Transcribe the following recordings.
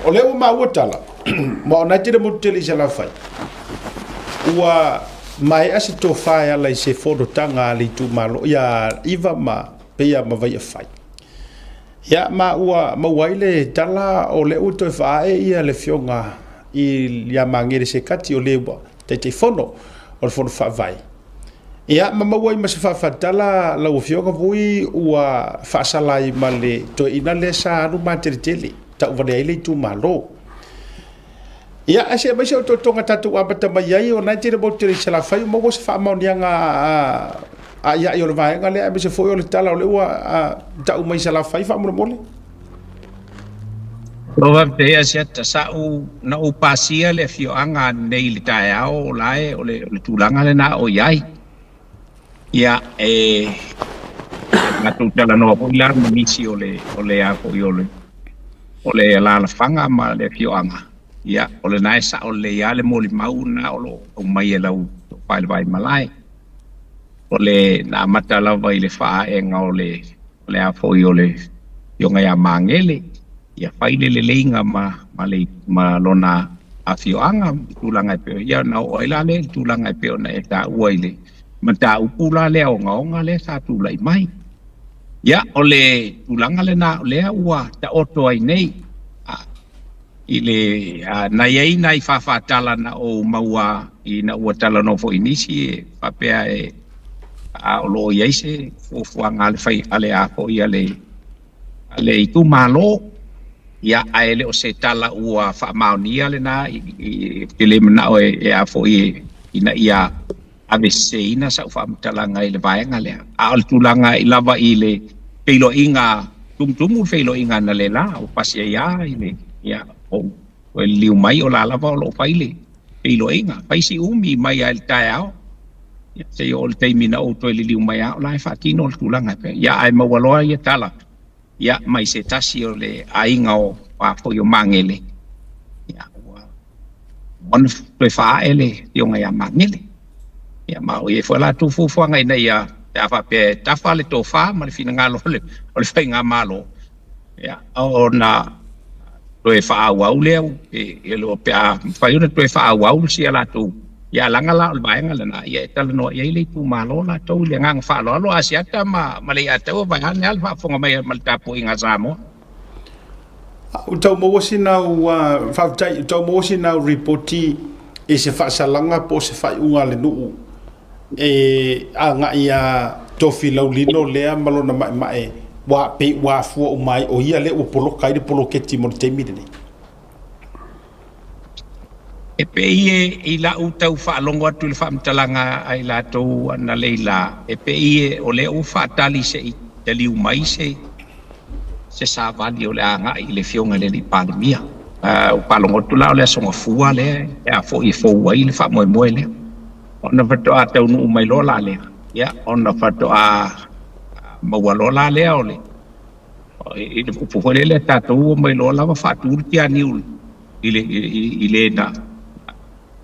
O lea ua maua tala, ma o na e tele motu tele i Salafai, ua maea se tofa e ala i se fonotaga a le itumalo ia Iva ma Peia ma Vaiafai. Ia ma ua maua ai le tala o lea ua toe faaee ia le afioga ia Magele Sekati o le ua Taitaifono o le Fono Faavae. Ia ma maua ai ma se faafatala lau afioga Vui ua faasala ai ma le toeaina lea sa alu mateletele tauvalea ai le itumalo. Ia ae se aumai se otootoga tatou amata mai ai o na e tele motu tele i Salafai ua maua se faamaoniaga aiai o le vaega lea aemaise foi o le tala o lea ua tau mai Salafai faamolemole. Ua faafetai Asiata, sa ou na ou pasia le afioaga nei i le taeao o la e o le tulaga lena o i ai. Ia e matou talanoa foi la ma nisi o le o le a foi o le o le alaalafaga ma le afioaga. Ia o lena e sao lelei lava le molimau lena o lo o aumai e lau tofa i le Vaimalae. O le na amata lava i le faaega o le o le a foi o le afioga ia Magele, ia fai le leleiga ma ma le ma lona afioaga i tulaga e pei ia ona oo ai la lea i le tulaga e pei ona e taua i le mataupu la lea ogaoga lea sa tulai mai. Ia o le tulaga lena o lea ua taoto ai nei i le na i ai nai faafaatala na ou maua ina ua talanoa foi i nisi e faapea e a o lo o i ai se fuafuaga a le fai a le a foi a le a le itumalo. Ia ae le o se tala ua faamaonia lena i te le manao e a foi ina ia aveseseina sau faamatalaga i le vaega lea. A o le tulaga i lava i le feiloaiga tumutumu le feiloaiga analeila ua pasi ai lava i le ia ou toe liliu mai o la lava o lo o fai le feiloaiga. Fai si umi mai lava i le taeao ia seia oo i le taimi na ou toe liliu mai lava o la e faatino le tulaga e pei ia ae maua loa ia tala ia mai se tasi o le aiga o a foi o Magele ia ua ona toe faaee le afioga ia Magele. Ia ma o i ai foi latou fuafuaga ina ia pe a faapea e tafa le tofa ma le finagalo o le, o le faigamalo, ia, ona toe faaauau lea e le o pe a mafai ona toe faaauau si a latou ia alaga la o le vaega lena ia e talanoa i ai le itumalo latou i le agaga faaaloalo Asiata ma, ma Leiataua vaeane lava le faafofoga mai ma le tapuaiga a Samoa. Ua tau maua sina au faafetai, ua tau maua sina au ripoti i se faasalaga po o se faaiuga a le nuu e agai ia Tofi Laulino lea ma lona maemae ua pei ua afua uma ai o ia lea ua poloka ai le poloketi mo le taimi lenei. E pei e i lau tau faalogo atu i le faamatalaga a i latou analeila, e pei e o lea ua faatali se i taliu mai se se savali o le a agai i le Afioga i le Alii Palemia. Ua faalogo atu la o le Aso Gafua lea e a foi e fou ai le faamoemoe lea. Ona faatoa taunuu mai loa la lea, ia ona faatoa maua loa la lea o le i le upu foi lele a tatou ua mai loa lava faatu le tianiu i le i le na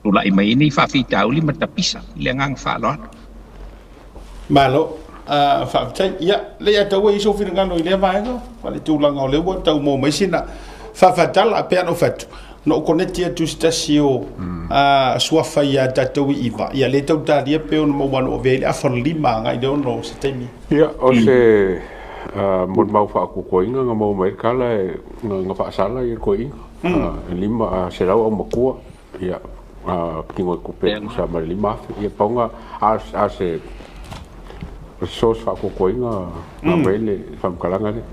tulai mai ai nei faafitauli ma tapisa i le agaga faaaloalo. Malo, faafetai. Ia, Leiataua, e i ai sou finagalo i lea vaega, ma le tulaga o lea ua tau maua mai sina faafatala, e pei lava ona ou fai atu, na ou koneti atu i se tasi o suafa ia tatou i Iva, ia lea e tau talia pei ona maua na ou avea ai le afa o le 5 agai i le 6 se taimi. Ia, o se molimau faakokoina na maua mai ai le tala na faasala le toeaina, e 500 aumatua. Ia, tino i tupe e tusa ma le 5,000. Ia, pau na, a se source faakokoina na aumai ai le faamatalaga lea.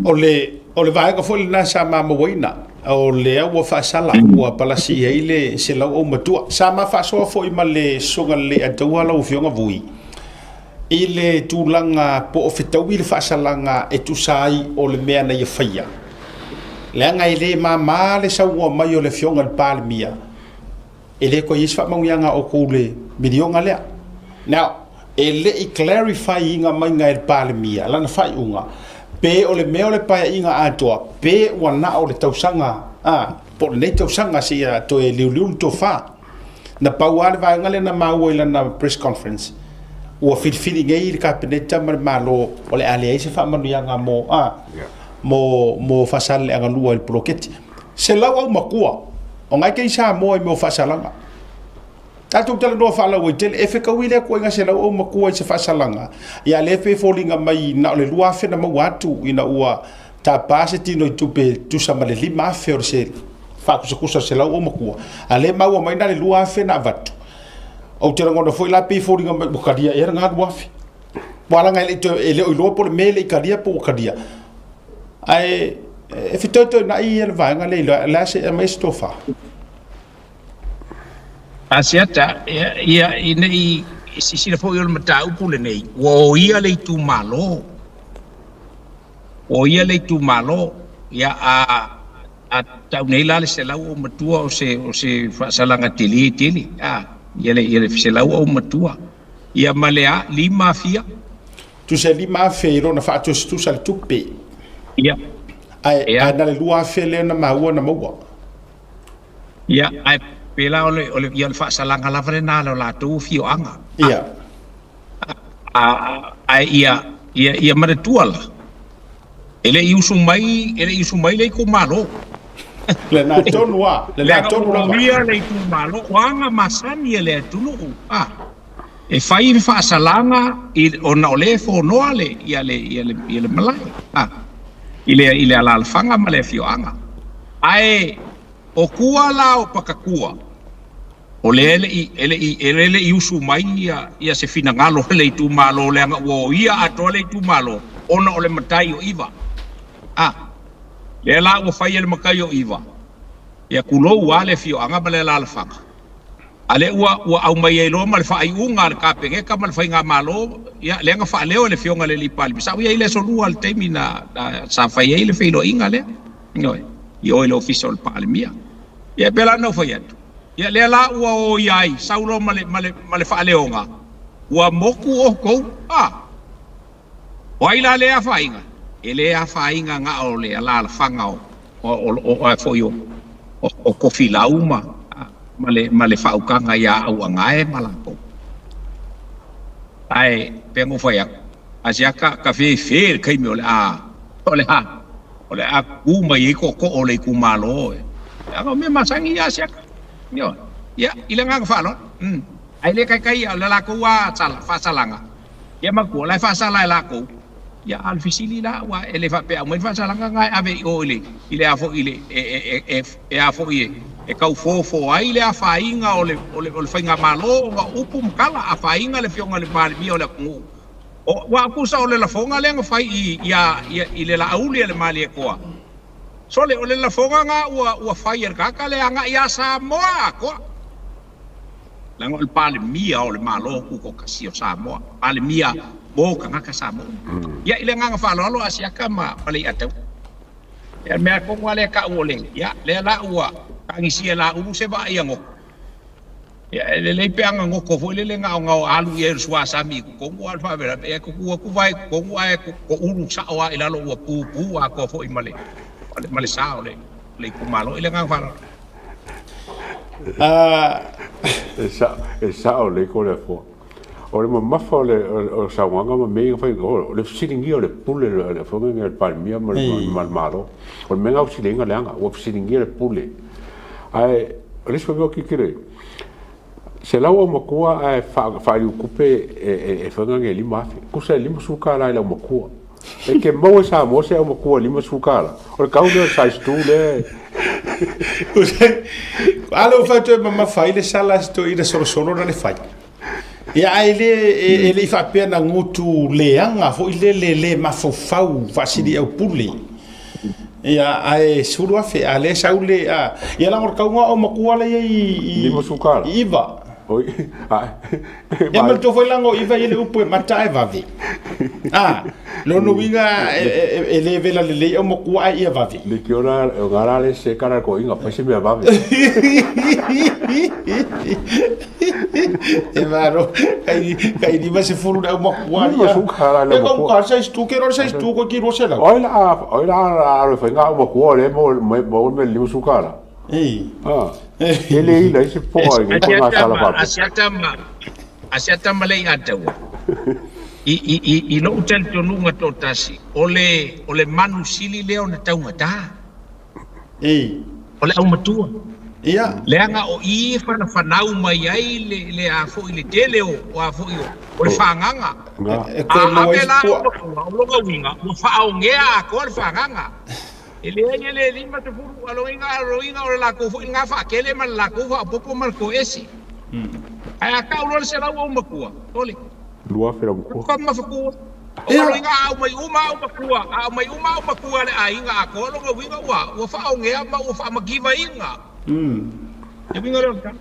O le, o le vaega foi lena sa ma mauaina, o lea ua faasala, ua palasi i ai le selau aumatua. Sa ma faasoa foi ma le Susuga i le Leiataua lau Afioga Vui, i le tulaga po o fetaui le faasalaga e tusa ai o le mea na ia faia. Leaga e le mama le saunoa mai o le Afioga i le Palemia, e le toe i ai se faamanuiaga a outou i le miliona lea. Now, e le i clarify ina maiga e le Palemia lana faaiuga, pe o le mea o le paeaiga atoa, pe ua na o le tausaga, a, po o lenei tausaga seia toe liuliu le tofa. Na pau lava le vaega lea na maua i lana press conference, ua filifili nei le Kapeneta ma le Malo o le a leai se faamanuiaga mo, a, mo Faasaleleaga 2 i le poloketi. Selau aumatua, o ngai ke i Samoa i mea o faasalaga. Tatou talanoa faalauaitele, e fetaui lea koaiga selau aumatua i se faasalaga, ia lea pe foliga mai na o le 2,000 na maua atu ina ua tapa se tino i tupe tusa ma le 5,000 o se faakusakusa o selau aumatua, a lea maua mai na le 2,000 na avatu. Ou te lagona foi la pei foliga mai ua talia ea lena 2,000. Ua laga e le o iloa po o le mea e le i talia po ua talia. Ae e fetoetoenai ia le vaega lea i le a se aumai se tofa. Asiata, ia, ina i silasila foi o le mataupu lenei, ua oia le itumalo. Ua oia le itumalo. Ia, a tau nei la le selau aumatua o se faasalaga tele tele. A, ia le selau aumatua. Ia ma le a, lima afia. Tusa e 5,000 i lona faatusatusa le tupe. Ia. Ae na le 2,000 lea na maua na maua. Ia, ae pela o le ia le faasalaga lava lena le o latou afioaga. Ia. Ae ia manatua la. E le i usu mai, le itumalo. Le na tonu a, le na tonu lava. Ia le itumalo, o aga masani e le atunuu. E fai le faasalaga ona o le fonoa le ia le malae. I le alalafaga ma le afioaga. Ae o kua la o pakakua, o le ele i usu mai ia se finagalo le itumalo leaga ua oia atoa le itumalo ona o le matai o Iva. Lea la ua fai e le matai o Iva, ia kulou a le afioaga ma le alalafaga. A le ua aumai ai loa ma le faaiuga a le Kapeneta ma le faigamalo, ia lea na faaleo e le afioga i le alii Palemia. Sa ou i ai le aso lua le taimi na sa fai ai le feiloaiga lea. I o i le ofisa o le Palemia. Ia pe la na fai atu. Ia lea la ua oia ai, sau loa ma le faaleoga, ua moku outou. O ai la le afaina? E le afaina nga o le alalafaga o foi o Kofilau ma le faaukaga ia auagae ma latou. Ae pe ngo fai atu. Asiaka ka fefe le kaimi o le a o le a ku mai ai tootoo o le itumalo. Aga o mea masani ia Asiaka. Ia, i le agaga faaaloalo. Ai le kaikai o le latou a faasalaga. Ia matua, la e faasala e latou. Ia a le fesili la ua e le faapea aumai le faasalaga na e ave i o i le a foi e a foi e taufofo ai le afaina o le faigamalo ona o upu ma tala afaina le afioga i le Palemia o le atunuu. Ua tusa o le lafoga lea na fai i le laauli a le Malietoa. Sole o le lafoga na ua fai e le tagata le agai ia Samoa atoa. Leaga o le Palemia o le Malo Tutoatasi o Samoa. Palemia mo tagata Samoa. Ia i le agaga faaaloalo Asiaka ma Leiataua. Ia mea tonu lava lea tau o le, ia lea la ua tagisia la ulu se vaai a goto. Ia e lelei pe aga goto foi lele na o alu i ai le suasami i totonu a le faavelave. Ia tutu atu vae i totonu ae ko ulu sao lava i lalo ua pupu atoa foi ma le sa o le itumalo i le agaga faaaloalo. E sao le ko le afoa. O le mamafa o le sauaga ma mea ia fai, o le fesiligia o le pule le afoga le Palemia ma le Malo. O le mea na ausiliga leaga, ua fesiligia le pule. Ae o le isi mea o kikile, selau aumatua ae faaliutupe e faiga e 5,000. Tusa e 50 tala i le aumatua. E ke maua Samoa se aumatua 50 tala. O le kau lea o le size 2 lea. Ale o fai toe mamafa i le sala se toeaina solosolo na le fai. Ia ae le i faapea na gutu leaga foi le le mafaufau faasili au pule. Ia ae 10,000 a le sau le ia lago le kauga o matua le i 50 tala. I iva. Oi. Ia ma le foi lago iva i le upu e mata e vave. Lono uiga e le vela lelei au matua ai ia vave. Le ki ora o ngara le se kara ko inga fai se mea vave. E maro kai lima se fulu le au matua ia. Lima su kala le E ko ka size 2 ke ro size 2 ko ki ro se la. Oi la ro fai nga au matua le mo me lima su kala. Ei. E le ila i se po ai ko nga sala fa. Asiata ma le ataua. I, i, i, i lo'u talitonuga toatasi, o le, o le manu sili lea ona taugata. Ei. O le aumatua. Ia. Leaga o i e fanafanau mai ai le, le a foi le tele o, o a foi o, o le fagaga. E koe A maua ave ai la se au puaa. matua, o lona uiga, ua faaogea atoa le fagaga. E leai e le 50, a loiga, a loiga o le latou foi lena faatele ma le latou faaopoopo ma le toese. Ae a tau loa le 100 aumatua, sole. 2000 le aumatua. Ka mafatua. O Ia. loiga a aumai uma aumatua, a aumai uma aumatua a le aiga atoa, lona uiga ua, ua faaogea ma ua faamativaina. Le uiga lea o le tala.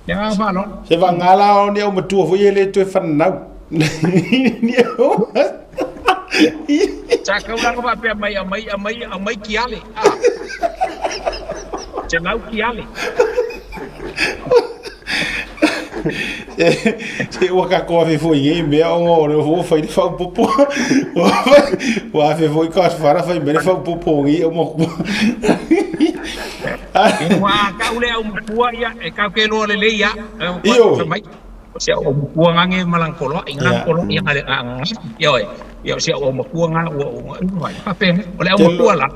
Le agaga faaaloalo. Se vaga la o ni aumatua foi e le toe fananau. Ni au. Sa taulaga faapea mai aumai aumai aumai kiale. Ah. 100 kiale. Se ua tatou afe foi i nei mea ona o lea foi ua fai le faaopoopo. Ua afe foi ka aso fai mai le faaopoopo o nei aumatua. Ua a tau le aumatua ia e tatou te iloa lelei lava. Ioe. Fai mai, o si au aumatua gage ma lana toloai, lana toloai ia gale ioe. Ia o si au aumatua ga ua ua ua faapena. O le aumatua la,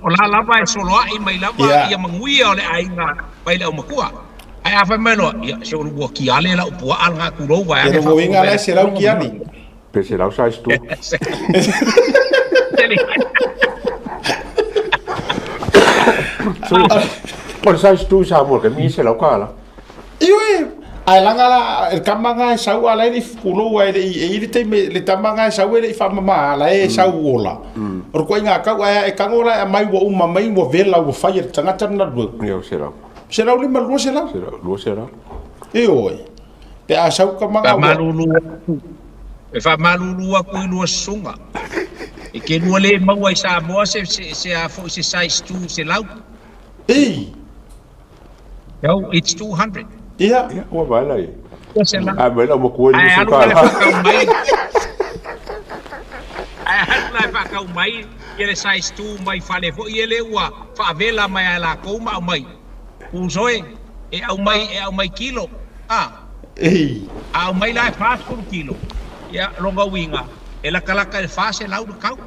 o la lava e soloai mai lava ia manuia o le aiga mai le aumatua. Ae a fai mai loa, ia se ua kiale lau puaa lena tulou Ia vaeane lona uiga la e 100 kiali. Pe 100 size 2. O le size 2 i Samoa i le taimi e 100 tala. Ioe, ae laga la le tama lena e sau a la e le i tulou ae le i, e i ai le taimi le tama lena e sau e le i faamama la e sau ola. O le ituaiga tau ae e tago la e aumai ua uma mai ua vela ua fai e le tagata lena lua. Ia o 100. 150 200. 200. Ioe, pe a sau tama lena ua. Faamalulu atu, e faamalulu atu i lua susuga. E te lua le maua i Samoa se, se, se a foi se size 2 100. Ei! No, it's 200. Ia. Ia, ua vaai la i ai. 200. Ae mai lau matua i Ae 20 alu la e tala. faatau mai. Ae alu la e faatau mai ia le size 2 mai fale foi ia lea ua faavela mai a e latou ma aumai. Uso e, e aumai, e aumai kilo. A. Ei. A aumai la e 40 kilo. Ia, lona uiga, e latalata i le 400 le tau.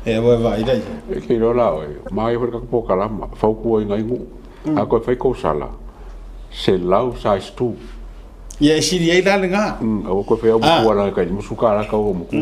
E ua vaai la ia. E te iloa la oe, manaia foi le tatou polokalama, fautuaina ai nuu. A toe fai tou sala, 100 size 2. Ia e sili ai la lena. Aua toe fai au matua la tai 50 tala tau au matua.